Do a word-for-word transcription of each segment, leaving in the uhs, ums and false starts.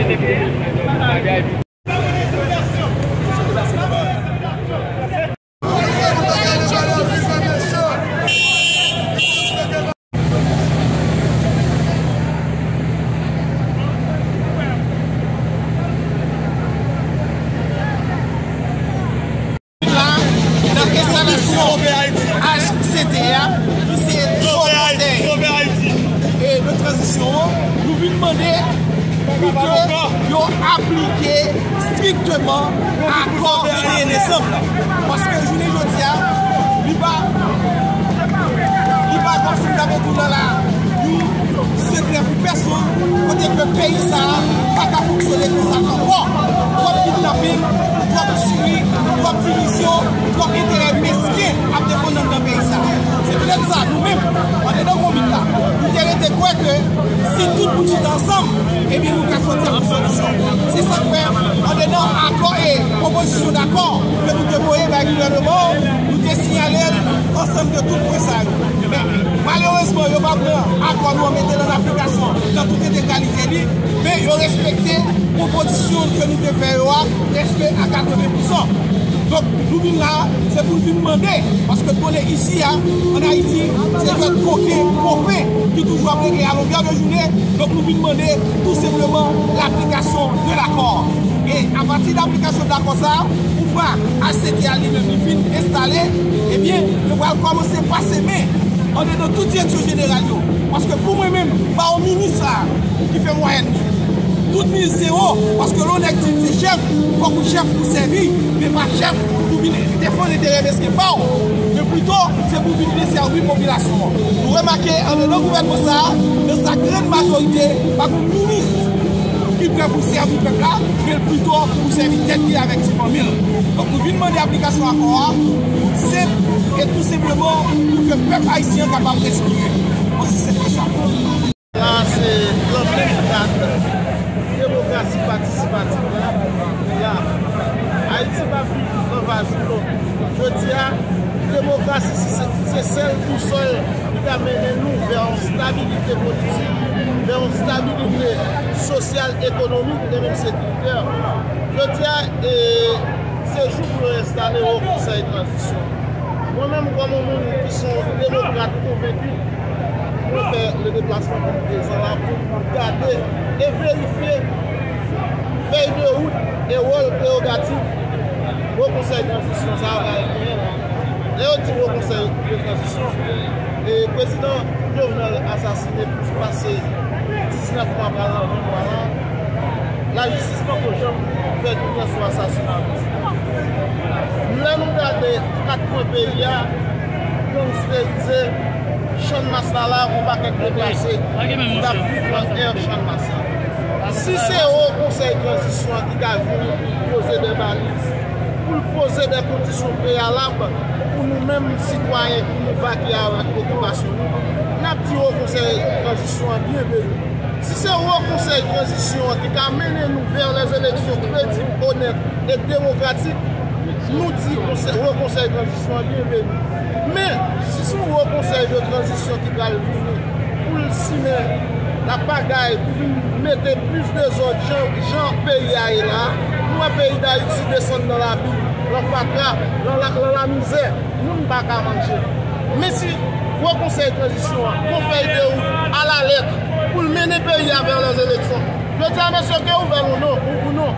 Nan enstalasyon H C T A, ki se Konsèy, e, de Tranzisyon an, nou vin mande pou ke yo aplike strikteman akò de Dezanm nan. Paske jounen jodi a, li pa, li pa kòmsi m ta met ou nan la, yon sekrè pou pèsonn, kote ke peyi sa a pa ka fonksyone konsa ankò. Twòp kidnaping, twòp tiri, twòp divizyon, twòp enterè mesken ap defann anndan peyi sa a. Se poutèt sa, nou menm, andedan konbit la, nou te rete kwè ke si tout moun chita ansanm, ebyen nou ka sòti ak yon solisyon. Se sa k fè, andedan akò e pwopozisyon dakò ke nou te voye bay gouvènman an, nou te siyale l ansanm de tout pwen sa yo. Men, malerezman, yo pa pran akò nou an mete l an aplikasyon nan tout entegralite li, men yo respekte pwopozisyon ke nou te fè yo a, prèske a katreven pousan. Donk, nou vin la, se pou n vin mande, paske n konnen isi a, ann Ayiti, se jwèt koken, kopen ki toujou ap regle a longè de jounen. Donk, nou vin mande tou senpleman laplikasyon de lakò. E apati de laplikasyon de lakò sa a, yon fwa H C T A li menm li fin enstale, ebyen, yo pral kòmanse pase men andedan tout direksyon jeneral yo. Paske pou mwen menm, pa yon minis la ki fè mwayèn li. Tout minis se wo, paske lè yon nèg di l se chèf, fòk ou chèf pou sèvi, men pa chèf pou vin defann enterè mesken pa w, men plito se pou vin desèvi popilasyon an. Nou remake andedan gouvènman sa a, nan sa grann majorite, pa gen minis ki prè pou sèvi pèp la, men l pito pou sèvi tèt li avèk ti fanmi l. Donk, nou vin mande aplikasyon akò a, senp e tou senpleman pou ke pèp ayisyen an kapab respire. Osi senp ke sa. La, se nan menm kad demokrasi patisipatif la, nou la. Ayiti p ap viv nan vazoulo. Jodi a, demokrasi se, se sèl bousòl ki ka mennen nou vè yon stabilite politik, vè yon stabilite sosyal, ekonomik e menm sekiritè. Jodi a, e, se jou pou yo enstale Wo Konsèy Tranzisyon. Mwen menm, kòm yon moun ki se yon demokrat konvenki, mwen fè le deplasman pou m prezan la pou m gade e verifye fèy de wout e wòl prewogatif Wo Konsèy Tranzisyon sa a pral genyen la. Lè yo di Wo Konsèy de Tranzisyon, e prezidan Jovenel asasinen plis pase diznèf mwa pral nan ven mwa la, lajistis poko janm fè dilijan sou asasina prezidan. Lè nou gade kat kwen peyi a, gangsterize, Channmas la, la, yon pakèt deplase k ap viv nan èr Channmas la. Si se Wo Konsèy Tranzisyon an ki ka vin poze de baliz, pou l poze de kondisyon preyalab pou nou menm sitwayen, pou nou vakye avèk okipasyon nou, n ap di Wo Konsèy Tranzisyon an byenveni. Si se Wo Konsèy Tranzisyon an ki ka mennen nou vè lèzeleksyon kredib, onèt e demokratik, nou di konsèy, Wo Konsèy Tranzisyon an byenveni. Men, si se yon Wo Konsèy de Tranzisyon ki pral vini pou l simen lapagay, pou vin mete plis dezòd jan, jan peyi a ye la, nou wè peyi Dayiti desann nan labim, nan fatra, nan la, nan lamizè. Moun pa ka manje. Men si Wo Konsèy Tranzisyon an gon fèy de wout alalèt pou l mennen peyi a vè lèzeleksyon, jodi a, mesye, ke ou vle l ou non, ou, ou non,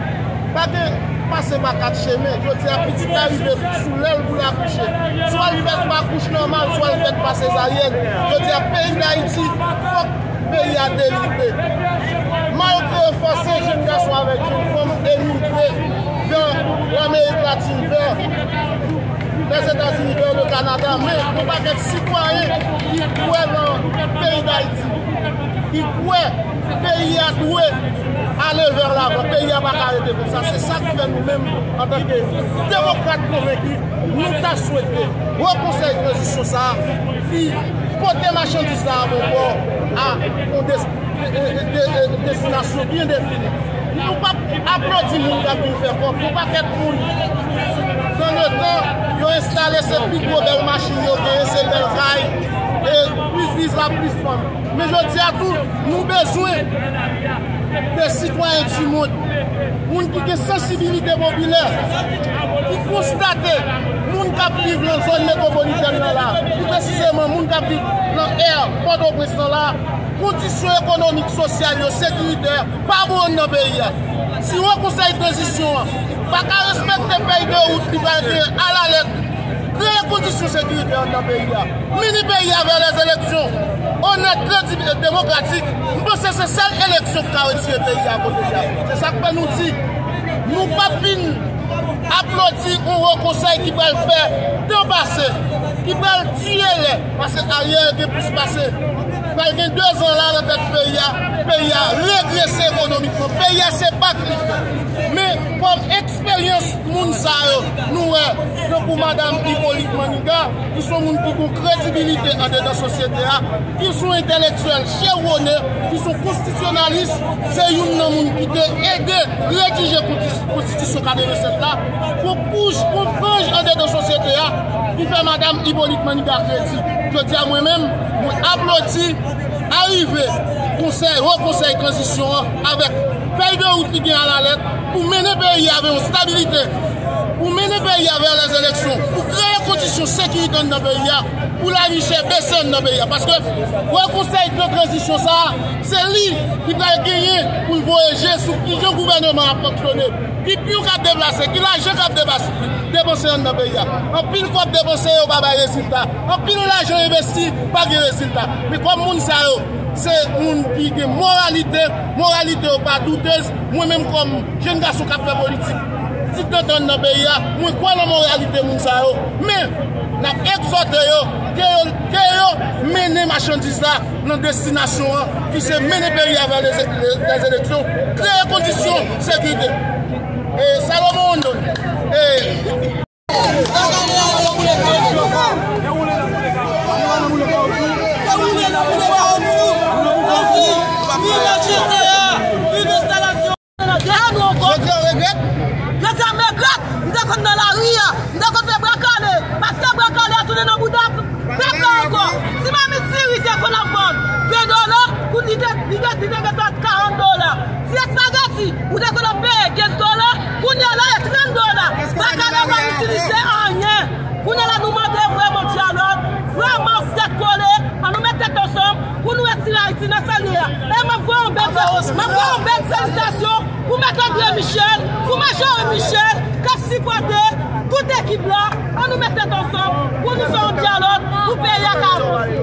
pa gen pase pa kat chemen. Jodi a, pitit la rive sou lè l pou l akouche. Swa l fèt pa akouch nòmal, swa l fèt pa sezaryèn. Jodi a, peyi Dayiti, fòk peyi a delivre. Malgre yo fòse jenn gason avèk jenn fanm emigre vè Lanmerik Latin, vè Lèzetazini, vè le Kanada, men yon pakèt sitwayen ki kwè nan peyi Dayiti, ki kwè peyi a dwe ale vè lavan, peyi a pa ka rete konsa. Se sa k fè nou menm, antanke demokrat konvenki, nou ta swete Wo Konsèy Tranzisyon sa a, li pote machandiz la a bò a yon des-, de, de, de, destinasyon byen defini. Nou p ap aplodi moun k ap vin fè kòb. Yon pakèt moun, nan letan, yo enstale, se pi gwo bèl machin yo genyen, se bèl kay, e plis viza, plis fanm. Men jodi a tou, nou bezwen de sitwayen di mond, moun ki gen sansibilite popilè, ki konstate moun k ap viv nan zòn metwopolitèn nan la, pi presizeman moun k ap viv nan è Pòtoprens nan la, kondisyon ekonomik, sosyal yo, sekiritè, pa bon anndan peyi a. Si Wo Konsèy Tranzisyon an pa ka respekte fèy de wout li pral genyen alalèt, kreye kondisyon sekirite anndan peyi a, mennen peyi a vè lèzeleksyon onèt, kredib e demokratik, m panse se sèl eleksyon ki ka retire peyi a kote li a. Se sa k fè nou di, nou p ap vin aplodi yon Wo Konsèy ki pral fè tan pase, ki pral tiye lè, paske Ariel gen plis pase, pral gen dezan la nan tèt peyi a, peyi a regrese ekonomikman, peyi a se bak li fè. Men kòm eksperyans moun sa yo, nou wè, tankou madanm Hyppolite Maniga, ki se yon moun ki gen kredibilite andedan sosyete a, ki se yon entèlektyèl chewone, ki se yon konstitisyonalis, se youn nan moun ki te ede redije kontis-, konstitisyon katrevennsèt la, pou kouch, pou franj andedan sosyete a, ki fè madanm Hyppolite Maniga kredi. Jodi a, mwen menm, mwen aplodi arive konsèy, Wo Konsèy Tranzisyon an avèk fèy de wout li gen alalèt pou mennen peyi a vè yon stabilite, pou mennen peyi a vè lèzeleksyon, pou kreye kondisyon sekirite anndan peyi a, pou lavi chè bese anndan peyi a. Paske Wo Konsèy de Tranzisyon sa a, se li ki pral genyen pou l voye je sou kijan gouvèneman ap fonksyone, ki pyon k ap deplase, ki lajan k ap depas-, depanse anndan peyi a. Anpil kòb depanse yo pa bay rezilta. Anpil lajan envesti pa gen rezilta. Men kòm moun sa yo, se moun ki gen moralite, moralite yo pa doutez. Mwen menm kòm jèn gason k ap fè politik, ti tantan nan peyi a, mwen kwè nan moralite moun sa yo. Men, n ap egzòte yo, ke yo, ke yo mennen machandiz la nan destinasyon an, ki se mennen peyi a vè lèzeleksyon, kreye kondisyon sekirite. E Salomon Rondon, e Jodi a, w regrèt? Jodi a, m regrèt. M te konn nan lari a. M te konn fè bra kale. Paske bra kale a tounen nan bouda pèp la ankò. Ti mamit diri te konn ap vann ven dola, kounye a li te, li te, li te gentan karant dola. Ti espageti, ou te konn ap peye kenz dola, kounye a la e trant dola. Bra kale a pa itilize anyen. Kounye a la, nou mande vrèman dyalòg, vrèman tèt kole, ann nou met tèt ansanm pou nou retire Ayiti nan sa l ye a. E m ap voye yon bèl, m ap voye yon bèl felisitasyon pou Mèt André Michel, pou Majorie Michel, k ap sipòte tout ekip la. Ann nou met tèt ansanm pou nou fè yon dyalòg pou peyi a ka avanse.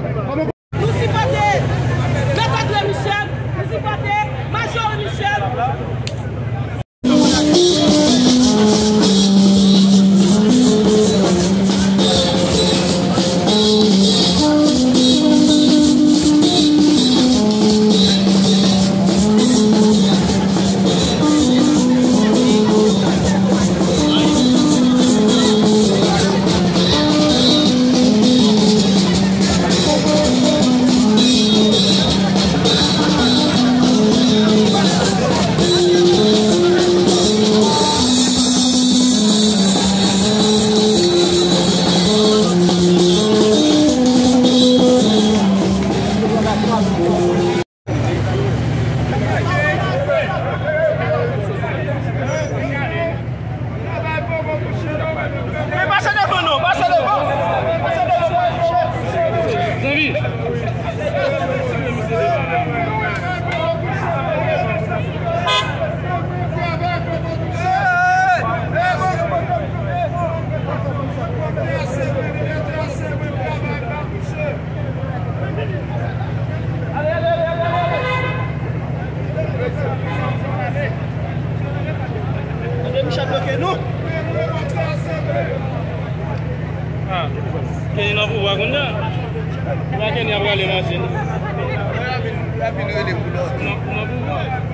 Nou sipòte Mèt André Michel, nou sipòte Majorie Michel. Men pase devan non, pase devan. Pase devan. Zanmi. Kenny nan pouvwa kounye a. Pouvwa Kenny ap rale machin. Nan, nan pouvwa.